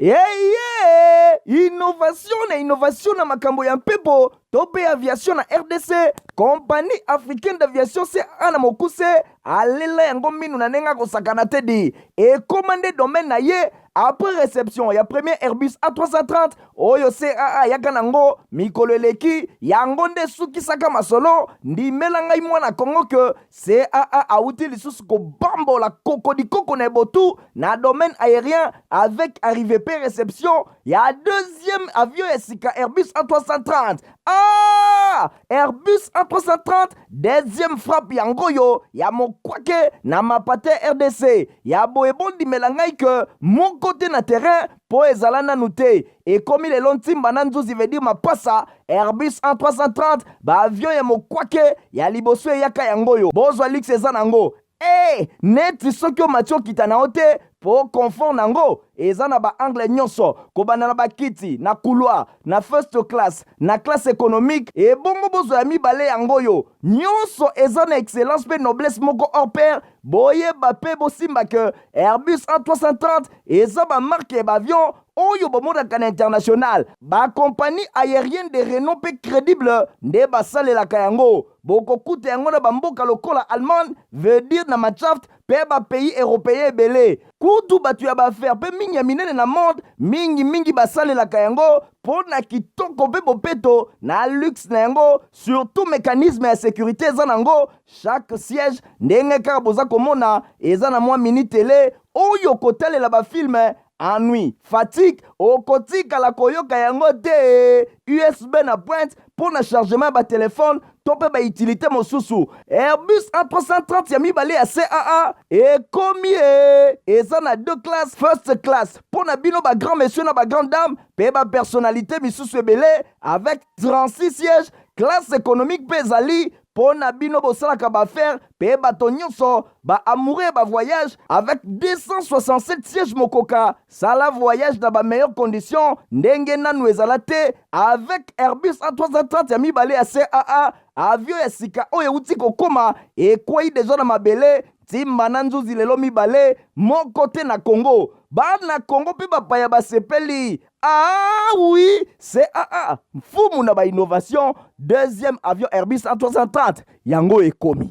Eye innovation na innovation na makambo ya mpepo to mpe aviation na RDC, Compagnie africaine d'aviation CAA na mokuse alela yango minu na ndenge akosakana te di ekoma nde domaine na ye après réception ya premier Airbus A330 oyo CAA ayaka nango mikolo eleki. Yango nde esukisaka masolo. Ndimela ngai mwana Kongo ke CAA awuti lisusu kobambola kokodikoko na ebotu na domaine aérien avec arrivée pe réception ya deuxième avion ya sika Airbus A330. Ah, Airbus A330 deuxième frappe yango oyo ya mokwake na mapate RDC ya boye. Bondimela ngai ke moko te na terrain mpo ezala nanu te. Ekomi lelo ntimba na nzuzi, veut dire mapasa Airbus A330, baavion ya mokwake ya liboso eyaka yango oyo. Bozwa luxe eza nango e neti soki omati okita na yo te mpo confort nango eza na baangle nyonso, kobanda na bakiti na couloir, na first class, na classe économique. Ebongo bozwa ya mibale yango oyo nyonso eza na excellence mpe noblesse moko hors pair. Boyeba mpe bosimba ke Airbus A330 eza bamarque ya baavion oyo bomonaka na international. Bacompagnie aérienne de renom mpe crédible nde basalelaka yango. Bokokuta yango na bamboka lokola Allemagne, veut dire na Mannschaft, mpe bapays européen ebele. Kutu bato ya baaffaire mpe mingi ya minene na monde mingimingi basalelaka yango mpo na kitoko mpe bopeto na luxe na yango, surtout mécanisme ya sécurité eza nango. Chaque siège, ndenge kaka boza komona, eza na mwa mini télé oyo kotalela bafilm. Ennui, fatigue okotikala koyoka yango te. USB na pointe mpo na chargement ya batelefone to mpe bautilité mosusu. Airbus A330 ya mibale ya CAA ekomi e eza na deux classes: first class mpo na bino bagrand monsieur na bagrand dame mpe bapersonnalité misusu ebele avec 36 sièges. Classe économique mpe ezali mpo na bino bosalaka baaffaire mpe bato nyonso baamoureux bavoyage avec 267 sièges. Mokoka sala voyage na bameilleure condition ndenge nanu ezala te avec Airbus A330 ya mibale ya CAA. Avion ya sika oyo euti kokóma, ekwei deja na mabele ntimba na nzuzi lelo mibale moko te na Congo. Bana Congo mpe bapaya basepeli. Ah oui, CAA mfumu na bainnovation, deuxième avion Airbus A330 yango ekomi.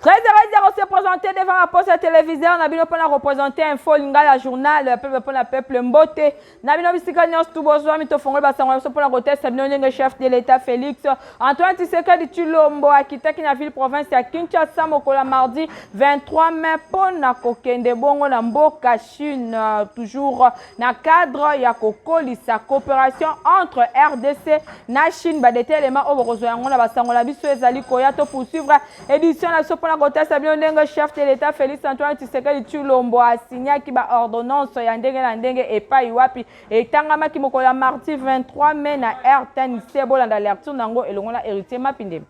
13 h se présenter devant la poste téléviseur na bino mpona représenter Info Lingala, journal peuple mpona peuple. Mbote na bino bisika nyonso tu bozwami. Tofongoli basango na biso mpona kotesta bino ndenge chef de l'État Félix Antoine Tshisekedi Tshilombo akitaki na ville province ya Kinshasa mokolo ya mardi 23 mai mpona kokende bongo na mboka Chine, toujours na cadre ya kokolisa coopération entre RDC na Chine. Badétails oyo bokozwa yango na basango na biso ezali koya. To poursuivre édition na biso mpona kotesta bino ndenge chef de l'État Félix Antoine Tshisekedi Tshilombo asignaki baordonnance ya ndenge na ndenge epai wapi etangamaki mokolo ya mardi 23 mai na RTNC. Bolanda lecture nango elongo na Héritier Mapindemi.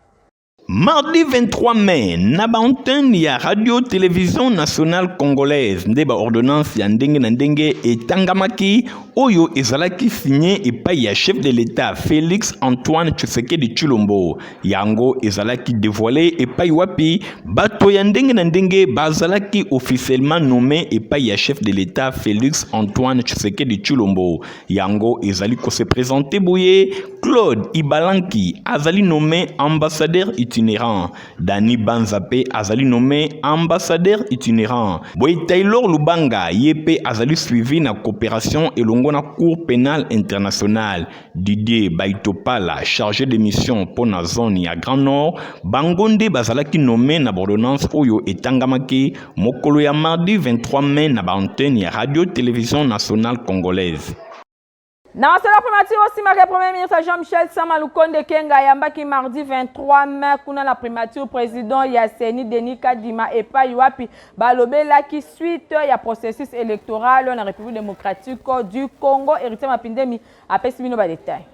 Mardi 23 mai, na baantenne ya Radio Télévision Nationale Congolaise nde baordonnance ya ndenge na ndenge etangamaki, oyo ezalaki signé epai ya chef de l'État Félix Antoine Tshisekedi Tshilombo. Yango ezalaki dévoilé epai wapi bato ya ndenge na ndenge bazalaki officiellement nommé epai ya chef de l'État Félix Antoine Tshisekedi Tshilombo. Yango ezali kose présenter boye: Claude Ibalanki azali nommé ambassadeur itinérant, Dani Banza mpe azali nommé ambassadeur itinérant. Boye Taylor Lubanga, ye mpe azali suivi na coopération elongo na Cour pénale internationale. Didier Baitopala, chargé de mission mpo na zone ya Grand Nord. Bango nde bazalaki nommé na baordonnance oyo etangamaki mokolo ya mardi 23 mai na baantenne ya Radio Télévision Nationale Congolaise. Na masolo primature, osimaka Premier ministre Jean-Michel Sama Lukonde Kenga ayambaki mardi 23 mai kuna na primature président ya CENI Denis Kadima, epai wapi balobelaki suite ya processus électoral na République démocratique du Congo. Héritier Mapindemi apesi bino badétail.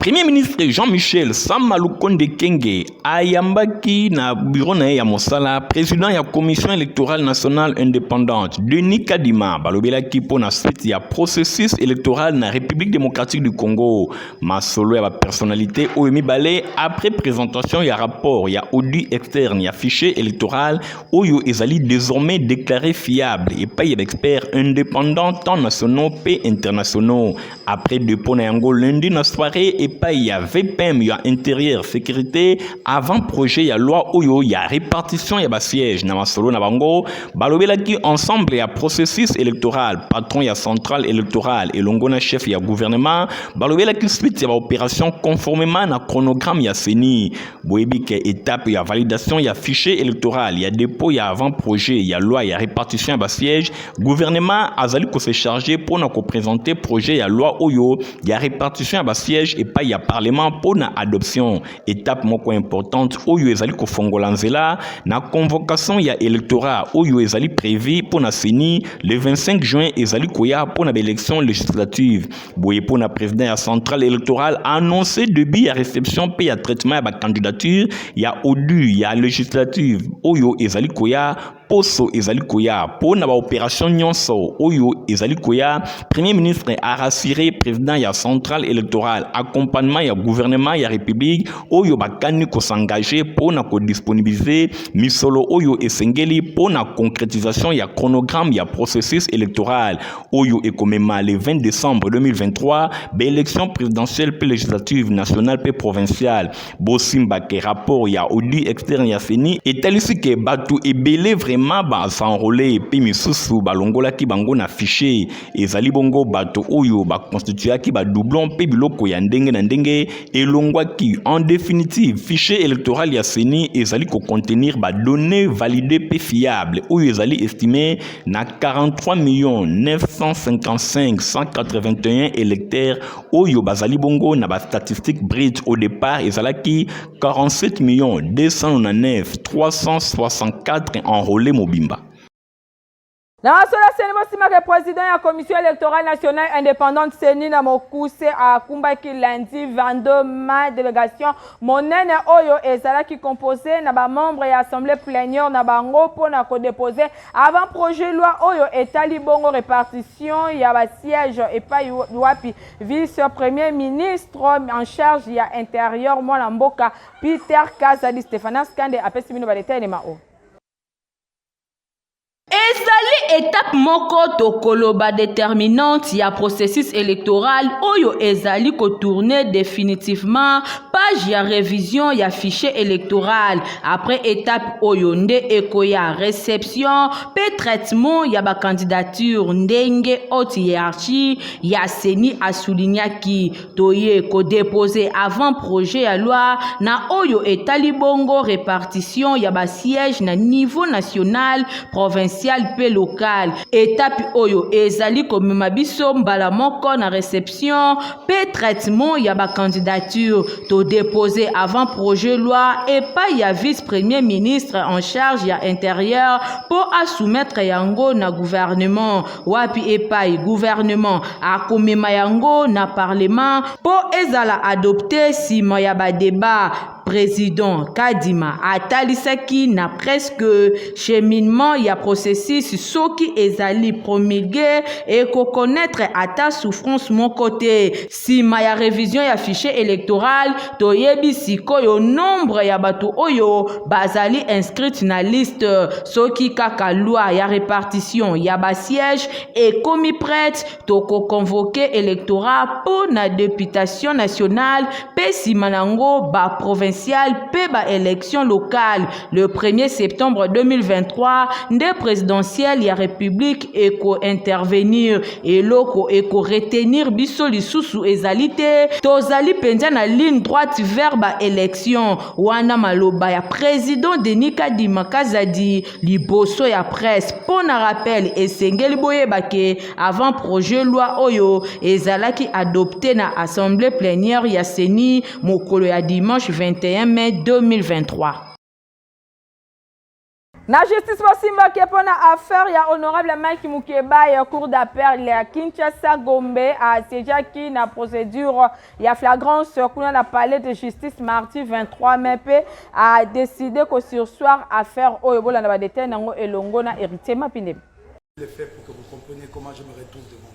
Premier ministre Jean-Michel Sama Lukonde Kyenge ayambaki na bureau na ye ya mosala président ya Commission électorale nationale indépendante Denis Kadima. Balobelaki mpo na suite ya processus électoral na République démocratique du Congo. Masolo ya bapersonnalité oyo mibale après présentation ya rapport ya audit externe ya fichier électoral oyo ezali désormais déclaré fiable epai ya baexperts indépendants tant nationaux mpe internationaux. Après dépôt na yango lundi na soirée epai ya VPM ya intérieur sécurité avant projet ya loi oyo ya répartition ya basiège, na masolo na bango balobelaki ensemble ya processus électoral. Patron ya centrale électorale elongo na chef ya gouvernement balobelaki suite ya baopération conformément na chronogramme ya CENI. Boyebi ke étape ya validation ya fichier électoral, ya dépôt ya avant projet ya loi ya répartition ya basiège, gouvernement azali kose charger mpona koprésenter projet ya loi oyo ya répartition ya basiège epai ya parlement mpona adoption, étape moko importante oyo ezali kofongola nzela na convocation ya électorat oyo ezali prévu mpona CENI le 25 juin ezali koya mpona baélection législative. Boye mpona président ya centrale électorale annoncé début ya réception mpe ya traitement ya bacandidature ya audit ya législative oyo ezali koya poso ezali koya. Mpo na baopération nyonso oyo ezali koya, premier ministre arassuré président ya centrale électorale accompagnement ya gouvernement ya République oyo bakani kos'engager mpo na kodisponibiliser misolo oyo esengeli mpo na concrétisation ya chronogramme ya processus électoral oyo ekomema le 20 décembre 2023 baélection présidentielle mpe législative nationale mpe provinciale. Bosimba ke rapport ya audit externe ya CENI etalisi ke bato ebele vraiment bas'enrôler mpe misusu balongolaki bango na fichier. Ezali bongo bato oyo baconstituaki badoublon mpe biloko ya ndenge na ndenge elongwaki. En définitive, fichier électoral ya CENI ezali kocontenir badonnées validées mpe fiable oyo ezali estimé na 43 955 181 électeurs oyo bazali bongo na bastatistique brute. Au départ ezalaki 47 299 364 enrôlés mobimba. Na masolo CENI, bosimaka président ya Commission électorale nationale indépendante, CENI na mokuse, akumbaki lundi 22 mai délégation monene oyo ezalaki composé na bamembre ya assemblée plénière na bango mpona kodépose avant projet loi oyo etali bongo répartition ya basiège, epai wapi vice premier ministre en charge ya intérieur, mwana mboka Peter Kazadi. Stéphanas Kande apesi bino badétails nema o. Ezali étape moko tokoloba déterminante ya processus électoral oyo ezali kotourner définitivement page ya révision ya fichier électoral. Après étape oyo nde ekoya réception mpe traitement ya bacandidature. Ndenge haute hiérarchie ya CENI asoulignaki, toye kodépose avant projet ya loi na oyo etali bongo répartition ya basiège na niveau national, provincial mpe local. Étape oyo ezali komema biso mbala moko na réception mpe traitement ya bacandidature. Todépose avant projet loi epai ya vice premier ministre en charge ya intérieur mpo asoumettre yango na gouvernement, wapi epai gouvernement akomema yango na parlement mpo ezala adopté nsima ya badébat. Président Kadima atalisaki na presque cheminement ya processus soki ezali promulgué ekoconnaître ata souffrance moko te. Nsima ya révision ya fichier électoral, toyebi sikoyo nombre ya bato oyo bazali inscrite na liste. Soki kaka loi ya répartition ya basiège ekomi prête, tokoconvoquer électorat mpo na députation nationale mpe nsima nango baprovincial mpe baélection locale. Le 1er septembre 2023 nde présidentielle ya République ekointervenir. Eloko ekoretenir biso lisusu ezali te, tozali mpenza na ligne droite vers baélection wana. Maloba ya président Denis Kadima Kazadi liboso ya presse. Mpo na rappel, esengeli boyeba ke avant projet loi oyo ezalaki adopté na assemblée plénière ya CENI mokolo ya dimanche 21 mai 2023. Na justice bosimbaki mpo na affaire ya honorable Mike Mukebayi, cour d'appel ya Kinshasa Gombe asiégeaki na procédure ya flagrance kuna na palais de justice mardi 23 mai mpe adécidé kosurseoir affaire oyo. Bolanda badétail nango elongo na Héritier Mapindemi. Le fait pour que vous compreniez comment je me retrouve devant vous.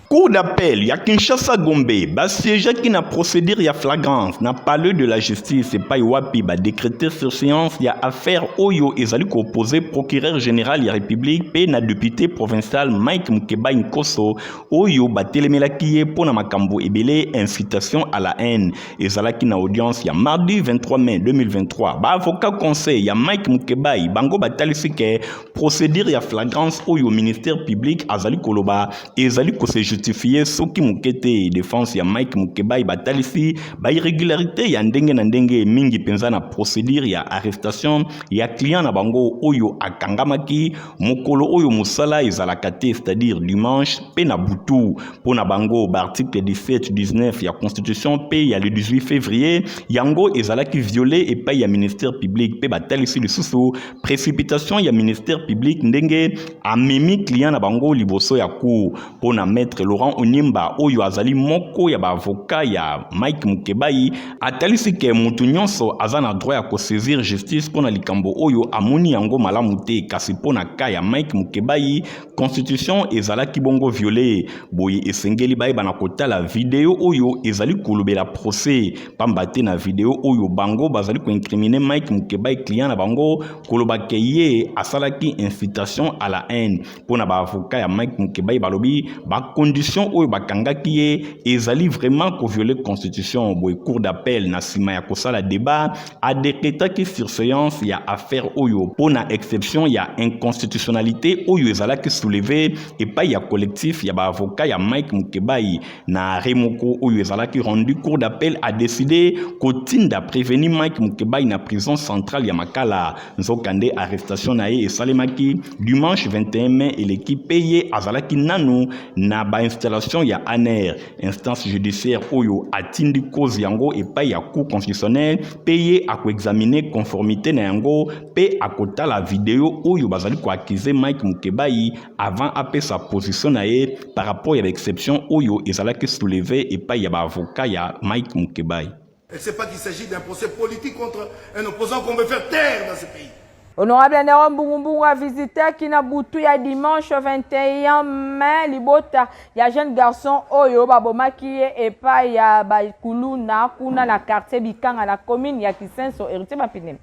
Cour d'appel ya Kinshasa Gombe basiégeaki na procédure ya flagrance na palais de la justice, epai wapi badécréter surséance ya affaire oyo ezali koopposer procureur général ya République mpe na député provincial Mike Mukebayi Nkoso, oyo batelemelaki ye mpo na makambo ebele, incitation à la haine. Ezalaki na audience ya mardi 23 mai 2023. Baavocat conseil ya Mike Mukebayi, bango batalisi ke procédure ya flagrance oyo ministère public azali koloba ezali kose justifier soki moke te. Défense ya Mike Mukebayi batalisi bairrégularité ya ndenge na ndenge mingi mpenza na procédure ya arrestation ya client na bango oyo akangamaki mokolo oyo mosala ezalaka te, c'est-à-dire dimanche mpe na butu. Mpo na bango, baarticle 17, 19 ya Constitution mpe ya le 18 février, yango ezalaki violé epai ya ministère public. Mpe batalisi lisusu précipitation ya ministère public ndenge amemi client na bango liboso ya cour. Mpo na maître Laurent Onyemba, oyo azali moko ya baavocat ya Mike Mukebayi, atalisi ke motu nyonso aza na droit ya kosaisir justice mpo na likambo oyo amoni yango malamu te. Kasi mpo na cas ya Mike Mukebayi, constitution ezalaki bongo violé. Boye esengeli bayeba na kotala video oyo ezali kolobela procès, pamba te na video oyo bango bazali koincriminer Mike Mukebayi, client na bango, koloba ke ye asalaki incitation à la haine. Mpo na baavocat ya Mike Mukebayi, balobi bacondition oyo bakangaki ye ezali vraiment kovioler constitution. Boye cour d'appel, na nsima ya kosala débat, adécrétaki surséance ya affaire oyo mpo na exception ya inconstitutionnalité oyo ezalaki soulevé epai ya collectif ya baavocat ya Mike Mukebayi. Na arrêt moko oyo ezalaki rendu, cour d'appel adécidé kotinda prévenu Mike Mukebayi na prison centrale ya Makala. Nzokande arrestation na ye esalemaki dimanche 21 mai eleki, mpe ye azalaki nanu na bainstallation ya ANR. Instance judiciaire oyo atindi cause yango epai ya Cour constitutionnelle, mpe ye akoexaminer conformité na yango mpe akotala video oyo bazali koaccuser Mike Mukebayi avant apesa position na ye par rapport ya baexception oyo ezalaki soulevé epai ya baavocat ya Mike Mukebayi. Elle ne sait pas qu'il s'agit d'un procès politique contre un opposant qu'on veut faire taire dans ce pays. Honorable Nero Mbungumbungu avisitaki na butu ya dimanche 21 mai libota ya jeune garçon oyo babomaki ye epai ya bakuluna kuna na quartier Bikanga, na commune ya Kisenso. Héritier Bapinemi.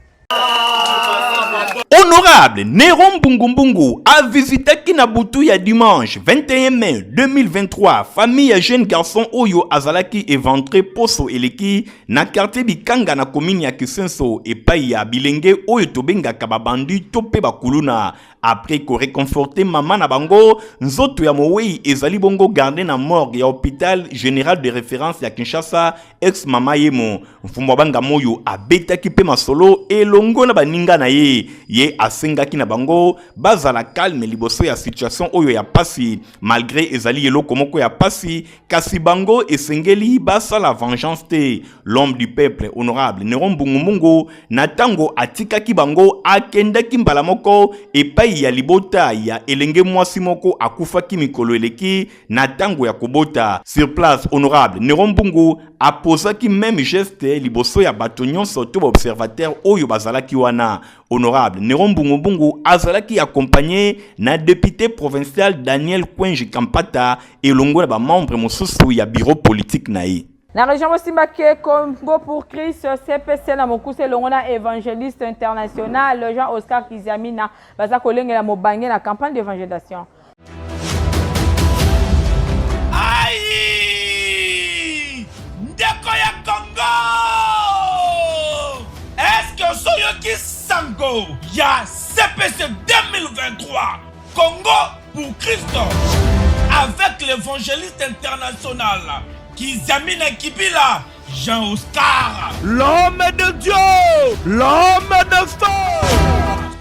Honorable Nero Mbungumbungu avisitaki na butu ya dimanche 21 mai 2023 famille ya jeune garçon oyo azalaki éventré poso eleki na quartier Bikanga, na commune ya Kisenso, epai ya bilenge oyo tobengaka babandi to mpe bakuluna. Après koréconforter mama na bango, nzoto ya mowei ezali bongo gardé na morgue ya hôpital général de référence ya Kinshasa, ex Mama Yemo. Mfumu abanga moyo abetaki mpe masolo elongo na baninga na ye. Ye asengaki na bango bazala calme liboso ya situation oyo ya pasi. Malgré ezali eloko moko ya pasi, kasi bango esengeli basala vengeance te. L'homme du peuple, honorable Nero Mbungumbungu, na ntango atikaki bango, akendaki mbala moko epai ya libota ya elenge mwasi moko akufaki mikolo eleki na ntango ya kobota. Sur place, honorable Nero Mbungu apozaki même geste liboso ya bato nyonso to baobservateur oyo bazalaki wana. Honorable Nero Mbungumbungu azalaki accompagné na député provincial Daniel Kwenji Kampata elongo na bamembre mosusu ya bureau politique na ye. Na région Mosimbake, Congo pour Christ, CPC na mokuse, elongo na évangéliste international Jean Oscar Kiziamina, baza kolengela mobange na campagne d'évangélisation. Ai, ndeko ya Congo, eske ozoyoki sango ya CPC 2023, Congo pour Christ, avec l'évangéliste international Kiziamina Kibila Jean Oscar? L'homme de Dieu, l'homme de feu.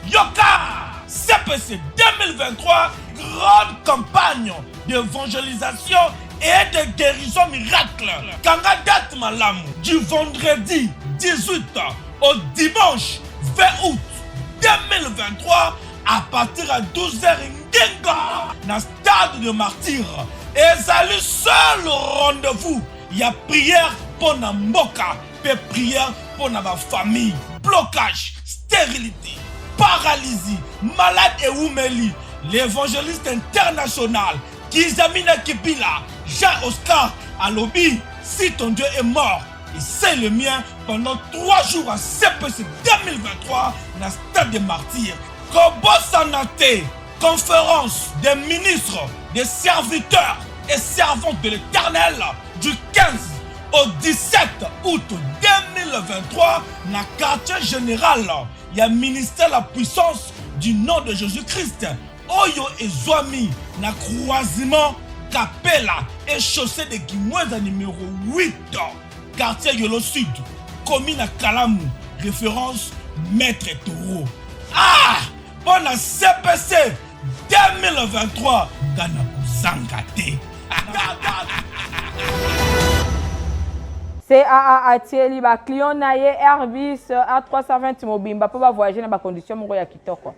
Yoka, CPC 2023, grande campagne d'évangélisation et de guérison miracle. Kanga date malamu, du vendredi 18 au dimanche 20 août. 2023 à partir ya 12h ngenga na stade de martyr ezali seul rendez-vous ya prière mpo na mboka mpe prière mpo na bafamille. Blocage, stérilité, paralysie, malade ewumeli, l'évangéliste international Kizamina Kibila Jean Oscar alobi si ton Dieu est mort et c'est le mien pendant 3 jours à CPC 2023 na stade des martyrs. Kobosana te, conférence des ministres, des serviteurs et servantes de l'Éternel du 15 au 17 août 2023 na quartier général ya ministère la puissance du nom de Jésus-Christ oyo ezwami na croisement Kapela et chaussée de Kimwenza numéro 8 quartier Yolo Sud commune à Kalamu référence Maître Taureau. Ah, mpo na CPC 2023 nga na kozanga te. CAA atieli ba client na ye Airbus A320 mobimba mpo ba voyager na ba conditions moko ya kitoko.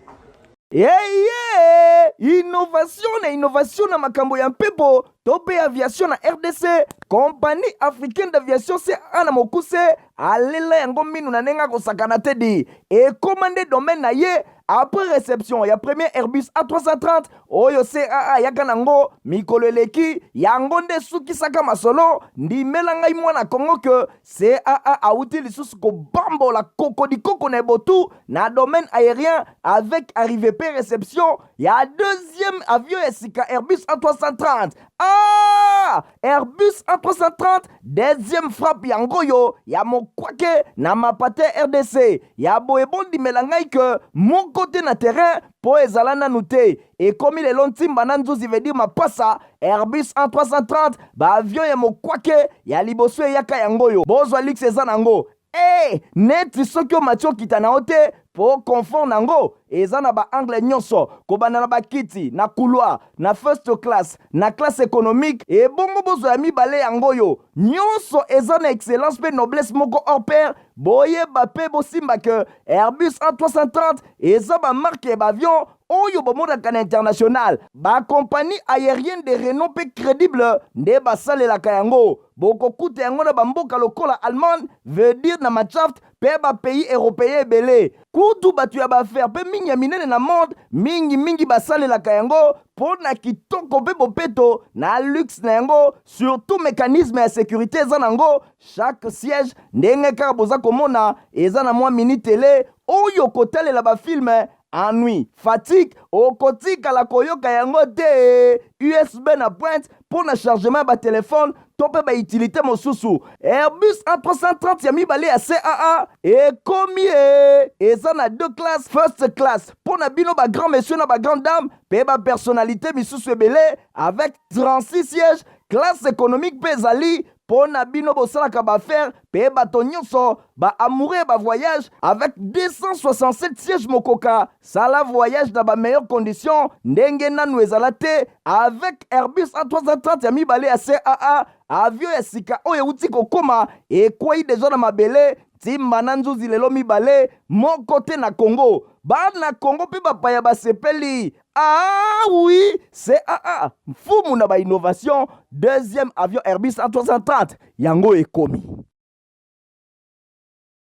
Eye! Innovation na innovation na makambo ya mpepo to mpe aviation na rdc, Compagnie africaine d'aviation CAA na mokuse alela yango minu na ndenge akosakana te di ekoma nde domaine na ye après reception ya premier Airbus A330 oyo CAA ayaka nango mikolo eleki, yango nde esukisaka masolo. Ndimela ngai mwana Congo que CAA awuti lisusu kobambola kokodikoko na ebotu na domaine aérien avec arrivée pe reception ya deuxième avion ya sika Airbus A330. Ah! Airbus A330 deuxième frappe yango oyo ya mokwake na mapate RDC ya boye. Bondimela ngai ke moko te na terrain mpo ezala nanu te ekomi lelo ntimba na nzuzi veut dire mapasa Airbus A330 ba avion ya mokwake ya liboso eyaka yango oyo bozwa luxe eza nango e neti soki omati okita na yo te mpo confort nango eza na baangle nyonso, kobanda na bakiti na couloir, na first class, na classe économique. Ebongo bozwa ya mibale yango oyo nyonso eza na excellence mpe noblesse moko hors pair. Boyeba mpe bosimba ke Airbus A330 eza bamarque ya baavion oyo bomonaka na international. Bacompagnie aérienne de renom mpe crédible nde basalelaka yango. Bokokuta yango na bamboka lokola Allemagne, veut dire na Mannschaft, mpe bapays européen ebele. Kutu bato ya baaffaire mpe mingi ya minene na monde mingimingi basalelaka yango mpo na kitoko mpe bopeto na luxe na yango, surtout mécanisme ya sécurité eza nango. Chaque siège, ndenge kaka boza komona, eza na mwa mini télé oyo kotalela bafilme. Ennui, fatigue okotikala koyoka yango te. USB na pointe mpo na chargement ya batelefone to mpe bautilité mosusu. Airbus A330 ya mibale ya CAA ekomi e eza na deux classes: first class mpo na bino bagrand monsieur na bagrand dame mpe bapersonnalité misusu ebele avec 36 sièges. Classe économique mpe ezali mpo na bino bosalaka baaffaire mpe bato nyonso baamoureux ya bavoyage avec 267 sièges. Mokoka sala voyage na bameilleures conditions ndenge nanu ezala te avec Airbus A330 ya mibale ya CAA. Avion ya sika oyo euti kokóma, ekwei deja na mabele ntimba na nzuzi lelo mibale moko te na Congo. Bana Congo mpe bapaya basepeli. Ah oui, CAA mfumu na bainnovation, deuxième avion Airbus A330 yango ekomi.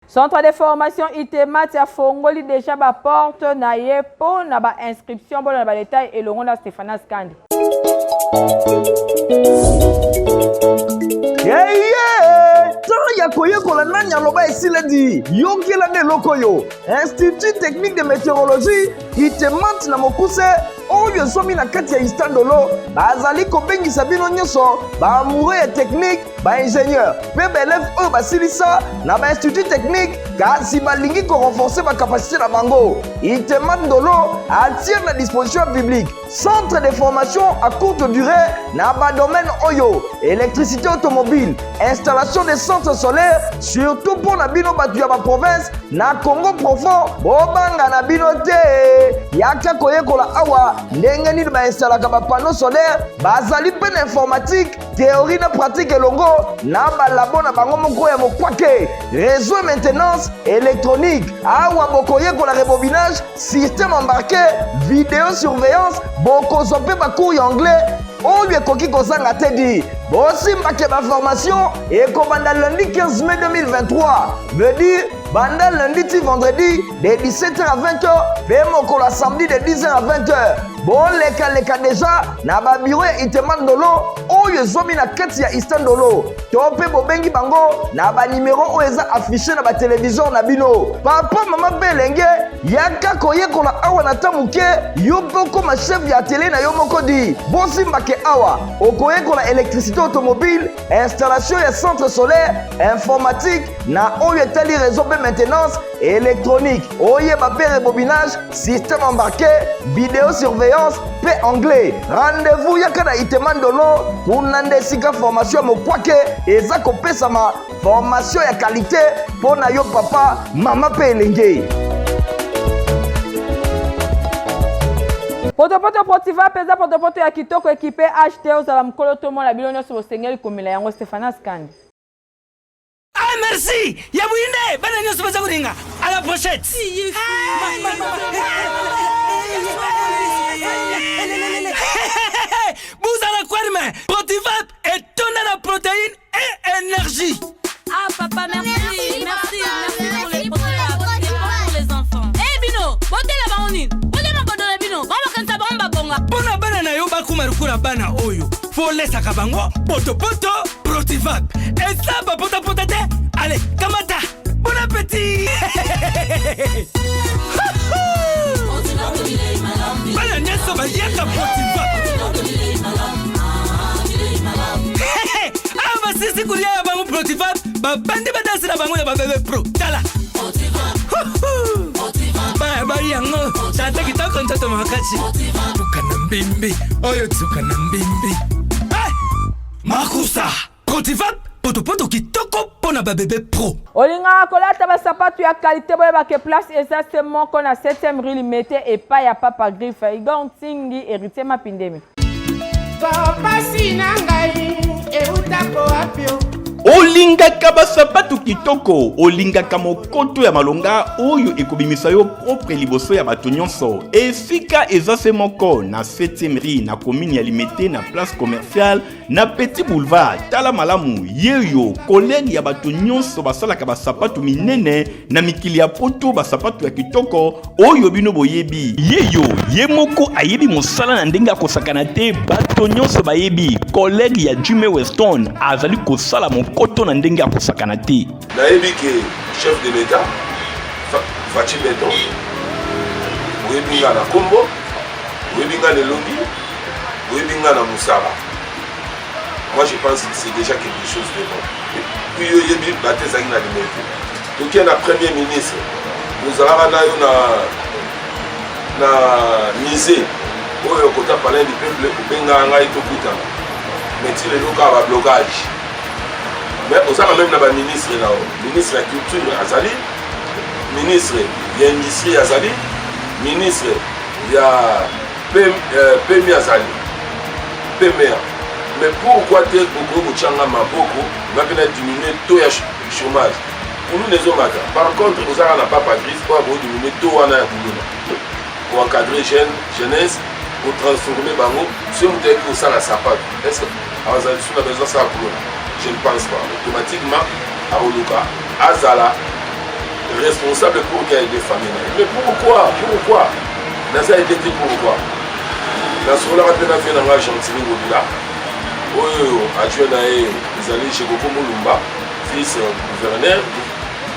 Centre de formation ITEMAT afongoli déjà baporte na ye mpo na bainscription. Bona na badetail elongo na Stéphanas Kandi. Yeye temps ya koyekola nani aloba esiledi. Yokelanga eloko oyo: Institut technique de météorologie, ITEMAT na mokuse, oyo ezwami na kati ya Istandolo, bazali kobengisa bino nyonso baamoureux ya technique, baingénieur mpe baélève oyo basilisa na bainstitut technique kasi balingi korenforcer bacapacité na bango. ITEMAT Ndolo atie na disposition ya public centre de formation à courte durée na badomaine oyo: électricité automobile, installation de centres solaires. Surtout mpo na bino bato ya baprovince na Congo profond, bobanga na bino te, yaka koyekola awa. Bokoyekola ndenge nini bainstalaka bapanneau solaire. Bazali mpe na informatique, théorie na pratique elongo na balabo na bango moko ya mokwake, réseau et maintenance électronique. Awa bokoyekola rebobinage, système embarqué, vidéo surveillance. Bokozwa mpe bacours ya anglais oyo ekoki kozanga te. Di bosimbake, baformation ekobanda lundi 15 mai 2023, veut dire banda lundi ti vendredi de 17h à 20h, mpe mokolo ya samedi de 10h à 20h. Bolekaleka deja na babiro ya Itema Ndolo oyo ezwami na kati ya Ista Ndolo, to mpe bobengi bango na banimero oyo eza affiché na batelevizor na bino. Papa, mama mpe elenge, yaka koyekola awa na ta moke, yo mpe okoma chef ya atelier na yo moko. Di bosimbake, awa okoyekola électricité automobile, installation ya centre solaire, informatique na oyo etali réseau mpe maintenance électronique, oyeba mpe rebobinage, système embarqué, vidéo surveillance mpe anglais. Rendez-vous, yaka na Itema Ndolo, kuna nde esika formation ya mokwake eza kopesama, formation ya qualité mpo na yo papa, mama mpe elenge. Potopoto Protiva mpenza, potopoto ya kitoko, équipe ht. Ozala mokolo tomona bino nyonso bosengeli komela yango. Stéphanas Kandi. Ah, merci ya bwinde. Bana nyonso baza kolinga à la brochette. Buzala kwarme, Protivap etonda na protéine et énergie. Ah papa, merci, merci, merci pour les Protivap. C'est bon pour les enfants. Eh bino, botela bango nini? Botela makodo na bino, bango bakanisa bango babonga. Mpo na bana na yo bakóma lokola bana oyo, folesaka bango potopoto Protivap. Eza bapotapota te. Ale, kamata, bon appétit. Bana nyonso baliaka Protivap. Awa basisi kolia ya bango Protivap, babandi badanse na bango ya babebe pro. Tala bali yango, tata kitoko, nzoto makasi, tuka na mbimbi oyo, tuka na mbimbi. Makusa Protivap, potopoto kitoko mpo na babebe pro. Olingaka kolata basapatu ya qualité, boyebake place eza se moko na 7e rue Limete, epai ya Papa Griffe, Igor Ntingi, Héritier Mapindemi. Pasi na ngai eutako wapi o? Olingaka basapatu kitoko, olingaka mokoto ya malonga oyo ekobimisa yo propre liboso ya bato nyonso, esika eza se moko na 7e rue, na commune ya Limete, na place commerciale, na Petit Boulevard. Tala malamu, yeyo collègue ya bato nyonso basalaka basapatu minene na mikili ya poto, basapatu ya kitoko oyo bino boyebi. Yeyo ye moko ayebi mosala na ndenge akosakana te. Bato nyonso bayebi collègue ya Jimmy Weston azali kosala mokoto na ndenge akosakana te. Nayebi ke chef de l'État Fatshi Béton, oyebi nga na nkombo, oyebi nga na elongi, oyebi nga na mosala. Moi, je pense que c'est déjà quelque chose de bon. Puis yo oyebi bato ezalaki na Limete, tokie na premier ministre, tozalaka na yo na musée oyo kota Palais du Peuple, obengaka ngai tokutana, mais ti lelo kaka bablocage. Mais oza quand même na baministre na yo, ministre ya culture azali, ministre ya industrie azali, ministre ya PMI azali, PMA. Mais pourquoi te okoki kotyanga maboko, nga mpe na diminue taux ya chômage? Kuluna ezomata. Par contre, ozalaka na Papa Griffe oyo akodiminuer taux wana ya kuluna, koencadrer jeune jeunesse, kotransformer bango. Soki moto ayebi kosala sapato, est ce que azala lisusu na besoin asala kuluna? Je ne pense pas. Automatiquement akoluka azala responsable pour qu'il aide famille na ye. Mais pourquoi, pourquoi naza aide te? Pourquoi? Nasololaka mpe na vieux na nga Gentiny Ngobila, oyo adjoint na ye ezali Jekoko Molumba, vice gouverneur,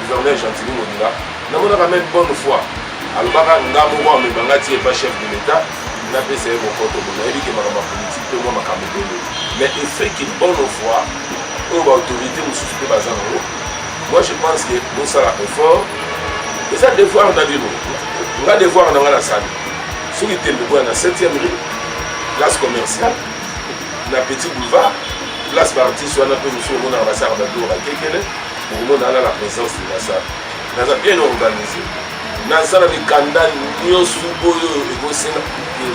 gouverneur Gentiny Ngobila. Namonaka même bonne foi, alobaka nga moko amema nga ti epa chef de l'État, napesa ye mokoto. Bo nayebi ke makambo ya politique mpe mwa makambo ebele, mais effet ke bonne foi oyo baautorité mosusu mpe baza nango, moi je pense que bosala effort, eza devoir na bino. Nga devoir na nga nasali. Soki tembe, boya na 7e rue, place commerciale, na Petit Boulevard, place baartiste wana mpe mosusu omonaka basalaka babiloko bakekele, bokomona wana la présence de la salle. Naza bien organisé. Naza na mikanda nyonso oyo ekosenga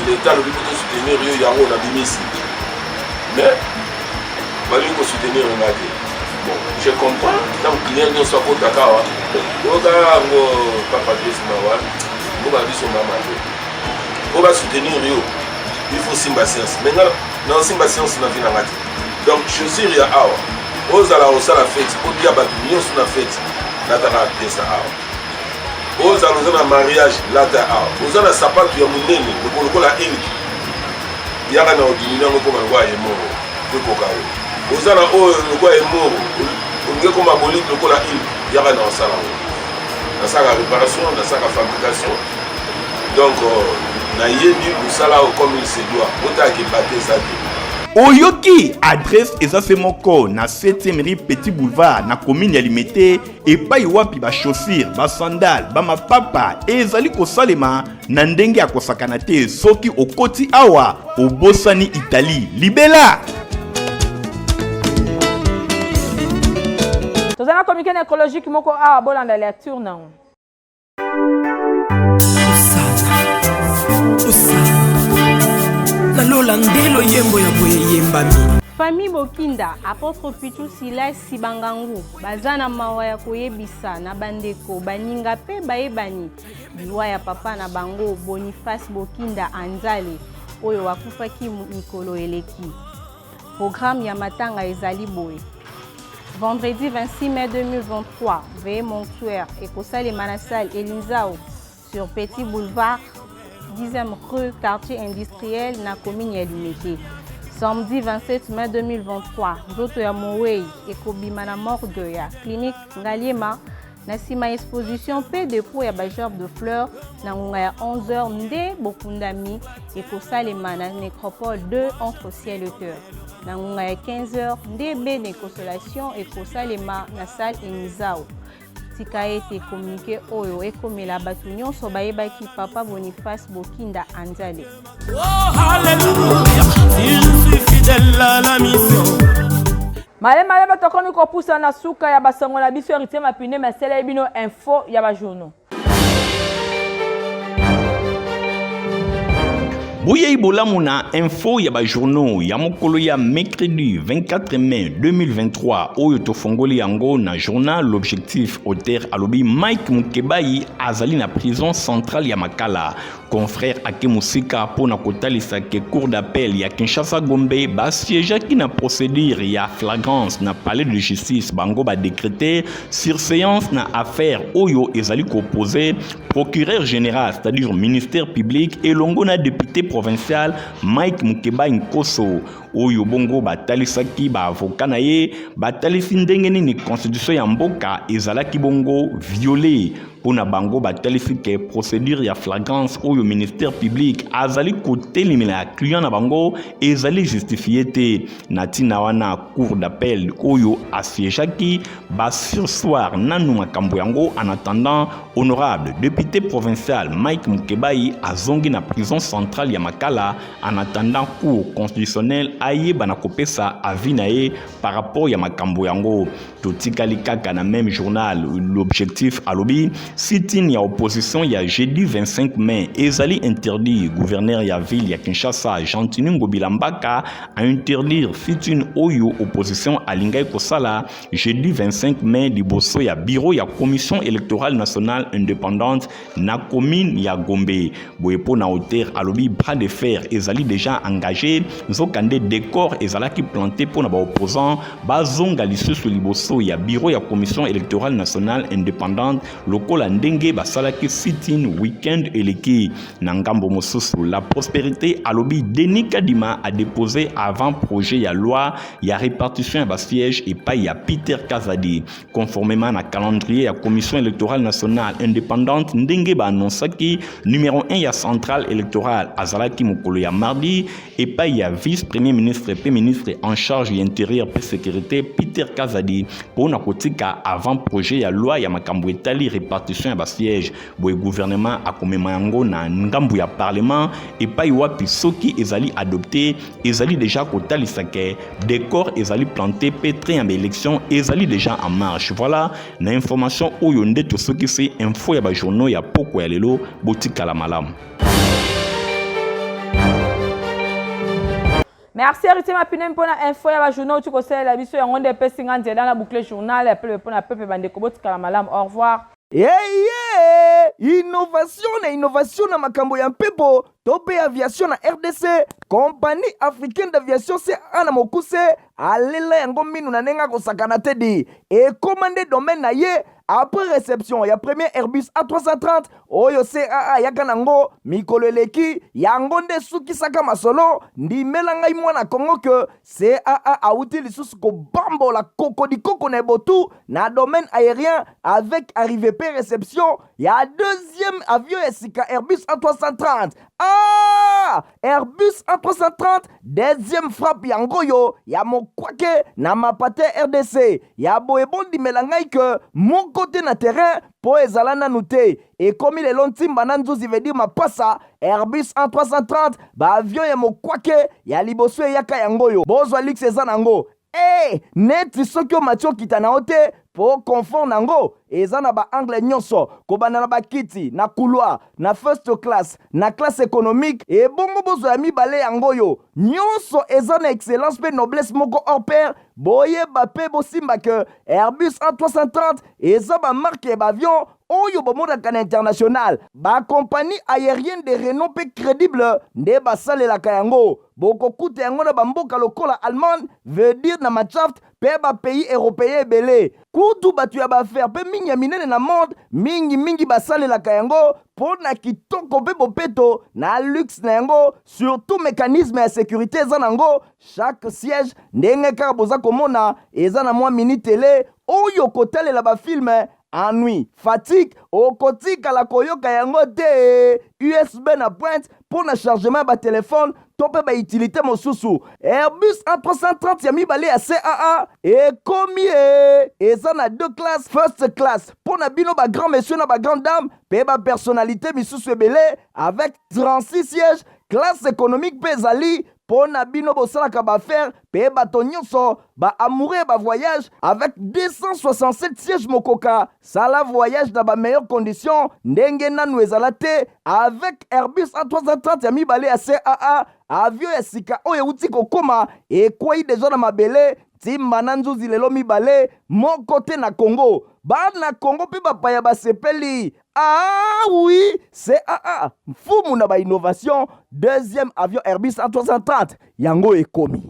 leta alobi mpo tosoutenir yo, yango nabimisi, mais balingi kosoutenir nga te. Bon, je comprends. Ntango client nyonso akotaka awa, oyoka yango, papa Patrice, mawa mboka na biso, mama te. Mpo basoutenir yo, il faut simba science, mais nga naosimba science na vie na nga te. Donc chaussure ya awa, ozala osala fete, otia bato nyonso na fete, lataka pièce awa. Ozala oza na mariage, lata awa. Oza na sapatu ya monene lokola eliki, yaka na odimini yango ekoma lokola ye moko po ekoka yo. Oza na oyo lokola ye moko, olingi ekoma bolide lokola ile, yaka na osala yango. Nasalaka réparation, nasalaka fabrication, donc nayebi mosala oyo comme il se doit. Otalaka ebate eza te. Oyoki, adresse eza se moko na 7e rue Petit Boulevard, na commune ya Limete, epai wapi bachaussure, basandale, bamapapa ezali kosalema na ndenge ya kosakana te. Soki okoti awa, obosani Italie libela. Toza na communiqué nécrologique moko awa, bolanda lecture nango. Osana nalola nde loyembo ya boye eyembami. Famille Bokinda, Apôtre Pichu Silas Sibangangu baza na mawa ya koyebisa na bandeko, baninga mpe bayebani liwa ya papa na bango Boniface Bokinda Anzale, oyo akufaki mikolo eleki. Programme ya matanga ezali boye: vendredi 26 mai 2023, veillée mortuaire ekosalema na salle Elinzao sur Petit Boulevard, 10e rue, quartier industriel, na commune ya Limete. Samedi 27 mai 2023, nzoto ya mowei ekobima na morgue ya clinique Ngaliema na nsima exposition mpe dépôt ya bagerbe de fleurs na ngonga ya 11h, nde bokundami ekosalema na nécropole 2 entre ciel et terre. Na ngonga ya 15h nde bene consolation ekosalema na salle Enizao. Tika ete communiqué oyo ekomela bato nyonso bayebaki papa Boniface Bokinda Anzale. Oh, alléluia, si je suis fidèle à la mission. Malema tokomi kopusa na suka ya basango na biso. Héritier Mapine maseleli bino info ya bajournaux. Boyei bolamu na info ya bajournaux ya mokolo ya mercredi 24 mai 2023, oyo tofongoli yango na journal L'Objectif. Auteur alobi Mike Mukebayi azali na prison centrale ya Makala. Confrère ake mosika mpo na kotalisa ke cour d'appel ya Kinshasa Gombe basiégeaki na procédure ya flagrance na palais de justice. Bango badécréter surséance na affaire oyo ezali koopposer procureur général, c'est-à-dire ministère public, elongo na député provincial Mike Mukebayi Nkoso, oyo bongo batalisaki baavocat na ye, batalisi ndenge nini constitution ya mboka ezalaki bongo violé. Mpo na bango, batalisi ke procédure ya flagrance oyo ministère public azali kotelemela ya client na bango ezali justifié te. Na ntina wana, cour d'appel oyo asiégeaki basurseoir nanu makambo yango. En attendant, honorable député provincial Mike Mukebayi azongi na prison centrale ya Makala en attendant cour constitutionnelle ayeba na kopesa avis na ye par rapport ya makambo yango. Totikali kaka na même journal L'Objectif, alobi sit-in ya opposition ya jeudi 25 mai ezali interdit. Gouverneur ya ville ya Kinshasa, Gentiny Ngobila Mbaka, ainterdire sit-in oyo opposition alingaki kosala jeudi 25 mai liboso ya bureau ya Commission électorale nationale indépendante na commune ya Gombe. Boye mpo na auteur, alobi bras de fer ezali déjà engagé, nzokande décor ezalaki planté mpo na baopposant bazonga lisusu liboso ya bureau ya Commission électorale nationale indépendante lokola ndenge basalaki sit-in week-end eleki. Na ngambo mosusu, La Prospérité alobi Denis Kadima a déposé avant projet ya loi ya répartition ya basiège epai ya Peter Kazadi, conformément na calendrier ya Commission électorale nationale indépendante ndenge baannonsaki. Numéro 1 ya centrale électorale azalaki mokolo ya mardi epai ya vice premier. ministre mpe ministre en charge ya interieur mpe sécurité Peter Kazadi mpo na kotika avant projet ya loi ya makambo etali repartition ya basiège. Boye gouvernement akomema yango na ngambo ya parlement epai wapi soki ezali adopte ezali deja kotalisa ke décor ezali planté mpe train ya baélection ezali deja en marche. Voilà na information oyo nde tosukisi info ya bajournaux ya pokwa ya lelo. Botikala malamu. Merci Héritier Mapine mpona info ya bajournaux outi kosalela biso yango nde epesi nga nzela na boucle journal ya pepe mpona pepe. Bandeko, botikala malamu, au revoir. Eye innovation na innovation na makambo ya mpepo to mpe aviation na RDC, Compagnie africaine d'aviation CAA na mokuse alela yango minu na ndenge akosakana te di ekóma nde domaine na ye. Après réception ya premier Airbus A330 oyo CAA ayaka nango mikolo eleki, yango nde esukisaka masolo. Ndimela ngai mwana Kongo ke CAA awuti lisusu kobambola kokodikoko na ebotu na domaine aérien avec arrivée pe réception ya deuxième avion ya sika Airbus A330. Ah, Airbus A330 deuxième frappe yango oyo ya mokwake na mapate RDC ya boye. Bondimela ngai ke moko te na terrain mpo ezala nanu te. Ekomi lelo ntimba na nzuzi, veut dire mapasa. Airbus A330, baavion ya mokwake ya liboso eyaka yango oyo. Bozwa luxe eza nango e neti soki omati okita na yo te mpo confort nango eza na baangle nyonso, kobanda na bakiti na couloir, na first class, na classe économique. Ebongo bozwa ya mibale yango oyo nyonso eza na excellence mpe noblesse moko hors pair. Boyeba mpe bosimba ke Airbus A330 eza bamarque ya baavion oyo bomonaka na international. Bakompagnie aérienne de renom mpe crédible nde basalelaka yango. Bokokuta yango na bamboka lokola Allemagne, veut dire na Mannschaft, mpe bapays européen ebele. Kutu bato ya baaffaire mpe mingi ya minene na monde mingimingi basalelaka yango mpo na kitoko mpe bopeto na luxe na yango. Surtout mécanisme ya sécurité eza nango. Chaque siège, ndenge kaka boza komona, eza na mwa mini télé oyo kotalela bafilme. Ennui, fatigue okotikala koyoka yango te. USB na pointe mpo na chargement ya batelefone to mpe bautilité mosusu. Airbus A330 ya mibale ya CAA ekomi e eza na deux classes: first class mpo na bino bagrand monsieur na bagrand dame mpe bapersonnalité misusu ebele avec 36 sièges. Classe économique mpe ezali mpo na bino bosalaka baaffaire mpe bato nyonso baamoureux ya bavoyage avec 267 sièges. Mokoka sala voyage na bameilleure condition ndenge nanu ezala te avec Airbus A330 ya mibale ya CAA. Avion ya sika oyo euti kokóma, ekwei deja na mabele ntimba na nzuzi lelo mibale moko te na Congo. Bana Congo mpe bapaya basepeli. Ah oui, CAA, mfumu na bainnovation, deuxième avion Airbus A330 yango ekomi.